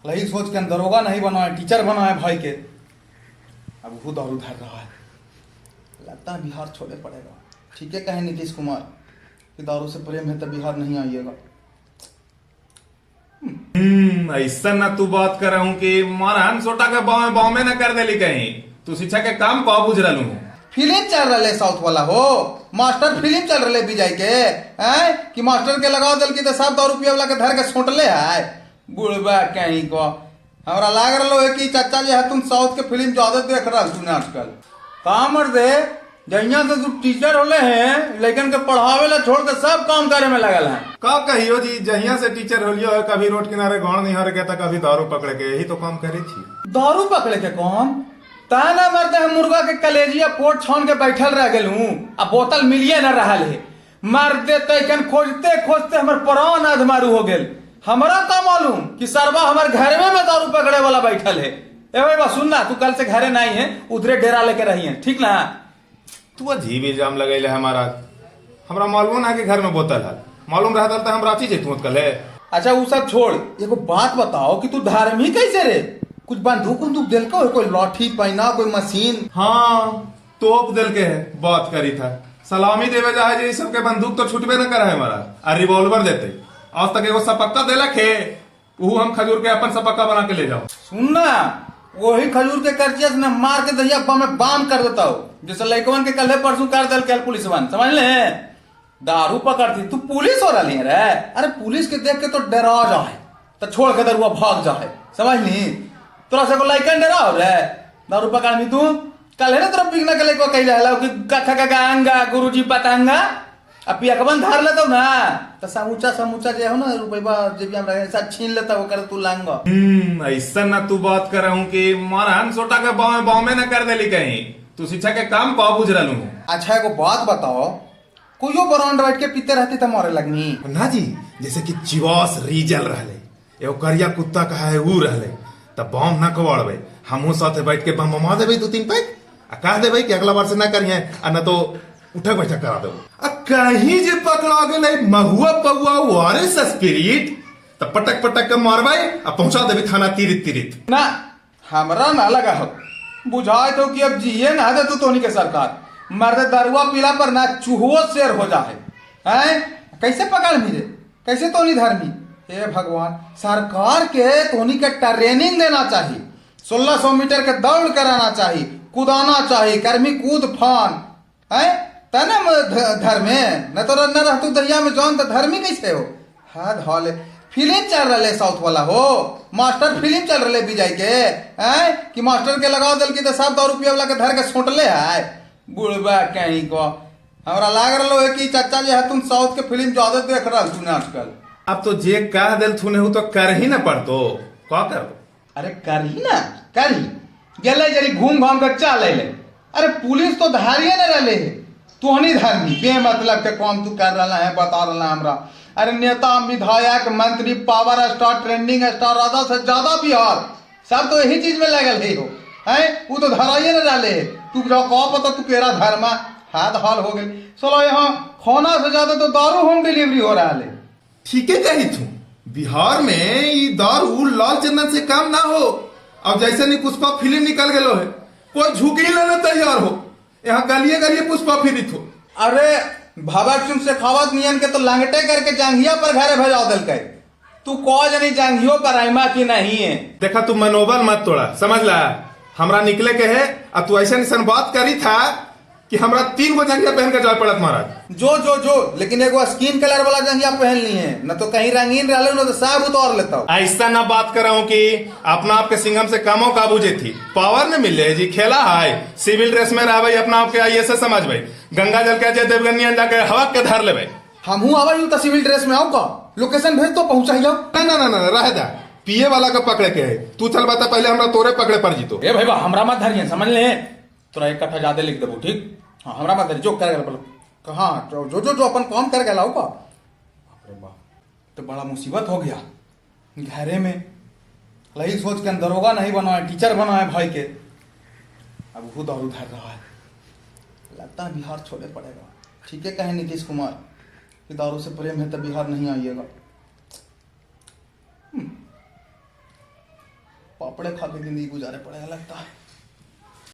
यही सोच के हम दरोगा नहीं बनाए, टीचर बनाए भाई के। अब वो दारू धर रहा है। लगता है बिहार छोड़े पड़ेगा। ठीक है कहे नीतीश कुमार कि दारू से प्रेम है तो बिहार नहीं आइएगा। ऐसा ना तू बात कर हूं कि मारहन सोटा के बाव में बाव में ना कर देली कहीं। तू शिक्षा के काम का बुझ रहलू हूं। फिल्म चल रहे साउथ वाला हो मास्टर, फिल्म चल रहे विजय के हैं कि मास्टर के लगा दिल की तो सब दारू पिए वाला के धर के सोटले है बुढ़बा कहीं को। हमरा लाग रहा है कि चाचा जी है तुम साउथ के फिल्म ज्यादा देख रहा तू आजकल। काम और दे जहिया से तू टीचर होले हैं लेकिन के पढ़ावे ला छोड़ के सब काम करे में लगल है। का कहियो जी, जहिया से टीचर होलियो है कभी रोड किनारे गौण नहीं हर के, कभी दारू पकड़े के, यही तो काम करे थी। दारू पकड़े के काम ता ना मरते हम मुर्गा के कलेजिया पोट छान के बैठल रह गेल हूँ आ बोतल मिलिए न रहा है। मार दे तैकन खोजते खोजते हमर प्राण अधमारू हो गेल। हमरा का मालूम कि सरवा हमर घर में दारू पकड़े वाला बैठल है। ए भाई बा सुन ना, तू कल से घरे नहीं है, उधरे डेरा लेके रही है, ठीक ना? तू अजीब इल्जाम लगैले हमारा। हमरा मालूम ना कि घर में बोतल है, मालूम रहता तो हम रांची जैतू कल है। अच्छा वो सब छोड़, एगो बात बताओ कि तू धार्मिक कैसे रे? कुछ बंदूक उंदूक दिल को, कोई लाठी पैना, कोई मशीन? हाँ तोप दिल के है, बात करी था सलामी देवे जाए जे सब के बंदूक तो छुटबे न करे हमारा आ रिवॉल्वर देते। आज तक एगो सपक्का देलक है, वो हम खजूर के अपन सपक्का बना के ले जाओ। सुन ना, वही खजूर के कर्जिया से ना मार के दहिया बम में बाम कर देता हो, जैसे लड़कवन के कल्हे परसों कर दल के पुलिसवन, समझ ले? दारू पकड़ती तू पुलिस हो रही है रे। अरे पुलिस के देख के तो डरा जाए तो छोड़ के दरुआ भाग जाए, समझ ली? तोरा से को लड़कन डरा हो रे दारू पकड़नी तू? कल है ना तोरा पिघना के लड़का कही रहला कि कथा का गांगा गुरुजी पतंगा अब पियकबन धार लेता ना तो समूचा समूचा जे हो ना रुपया जेबिया में रखे सब छीन लेता वो कर तू लांगा। ऐसा ना तू बात कर रहा हूँ कि मारहन सोटा के बाव में बाव में ना कर देली कहीं। तू शिक्षा के काम का बुझ रहलू हूँ। अच्छा एगो बात बताओ, कोइयो ब्रांड बैठ के पीते रहती तो मारे लगनी ना जी? जैसे कि चिवास रीजल रहले, एगो करिया कुत्ता कहा है ऊ रहले, तब बम ना कवाड़बे, हमहू साथे बैठ के बम मार देबे 2-3 पैक आ कह देबे कि अगला बार से ना करिए आ ना तो उठक बैठक करा देबो। आ कहीं जे पकड़ा गेलै महुआ पौआ वारिस स्पिरिट त पटक पटक के मारबै आ पहुंचा देबे थाना तीरित तीरित। ना हमरा ना लगा हो बुझाए तो कि अब जिए ना दे तू तोनी के सरकार मर्द दरुआ पीला पर ना चूहो शेर हो जाए हैं। कैसे पकड़ मिले, कैसे तोनी धर्मी? हे भगवान, सरकार के तोनी के ट्रेनिंग देना चाहिए, 1600 मीटर के दौड़ कराना चाहिए, कुदाना चाहिए, कर्मी कूद फान है तने धर्मे न तो न रह तू दहिया में जौन तो धर्मी कैसे हो? हाथ हॉल फिल्म चल रहे साउथ वाला हो मास्टर, फिल्म चल रहे विजय के हैं कि मास्टर के लगा दिल की तो सब दारू पिए वाला के धर के सोटले है बुढ़बा कहीं को। हमरा लाग रहा है कि चाचा जी है तुम साउथ के फिल्म ज्यादा देख रहा तू आजकल। अब तो जे कह दिल थुने हो तो कर ही ना पड़तो, का करबो? अरे कर ही ना, कर ही गेले जरी घूम घाम के चल अले। अरे पुलिस तो धारिये न रहे है, तोहनी धर्मी बेमतलब के काम तू कर रहा है, बता रहा है हमरा। अरे नेता विधायक मंत्री पावर स्टार ट्रेंडिंग स्टार आधा से ज्यादा बिहार सब तो यही चीज में लगल है हो हैं, वो तो धराइए न रहे है। तू जो कह पता तू केरा धर्मा हाथ हाल हो गई चलो। यहाँ खाना से ज्यादा तो दारू होम डिलीवरी हो रहा है। ठीक है कही तू, बिहार में ये दारू लाल चंदन से काम ना हो। अब जैसे नहीं पुष्पा फिल्म निकल गलो है, कोई झुक ही लेने तैयार हो, यहाँ गलिए गलिए पुष्पा फिरी थो। अरे भगत सिंह शेखावत नियन के तो लंगटे करके जांघिया पर घरे भेजा दिलकै, तू कह जनी जांघियो पर आइमा की नहीं है। देखा तू मनोबल मत तोड़ा, समझ ला हमरा निकले के है। आ तू ऐसा ऐसा बात करी था कि हमरा 3 गो जांघिया पहन के जाए पड़त महाराज। जो जो जो लेकिन एगो स्किन कलर वाला जांघिया पहन ली है न तो कहीं रंगीन रह न तो सब उतार लेता हूँ। ऐसा ना बात कर रहा हूँ कि अपना आप के सिंघम से कमो काबू जे थी, पावर न मिले जी, खेला है सिविल ड्रेस में रह भाई, अपना आप के I S समझ भाई, गंगा जल के अजय देवगन जाके हवा के धर ले भाई। हमहू आवा तो सिविल ड्रेस में आऊंगा, लोकेशन भेज तो पहुंचाइयो। ना ना ना ना रह जा, पिए वाला का पकड़े के है, तू चल बता पहले हमरा तोरे पकड़े पर जीतो। ए भाई बा हमरा मत धरिए, समझ ले तोरा एक कट्ठा ज्यादा लिख देबो, ठीक? हाँ हमरा मत धरी, जो कर गेल बोलो कहाँ जो जो जो, जो अपन काम कर गेल का। बाप रे बाप, तो बड़ा मुसीबत हो गया घरे में। यही सोच के हम दरोगा नहीं बनाए, टीचर बनाए भाई के, अब वो दारू धर रहा है। लगता है बिहार छोड़े पड़ेगा। ठीक है कहे नीतीश कुमार कि दारू से प्रेम है तो बिहार नहीं आइएगा। पापड़े खा के जिंदगी गुजारे पड़ेगा लगता है।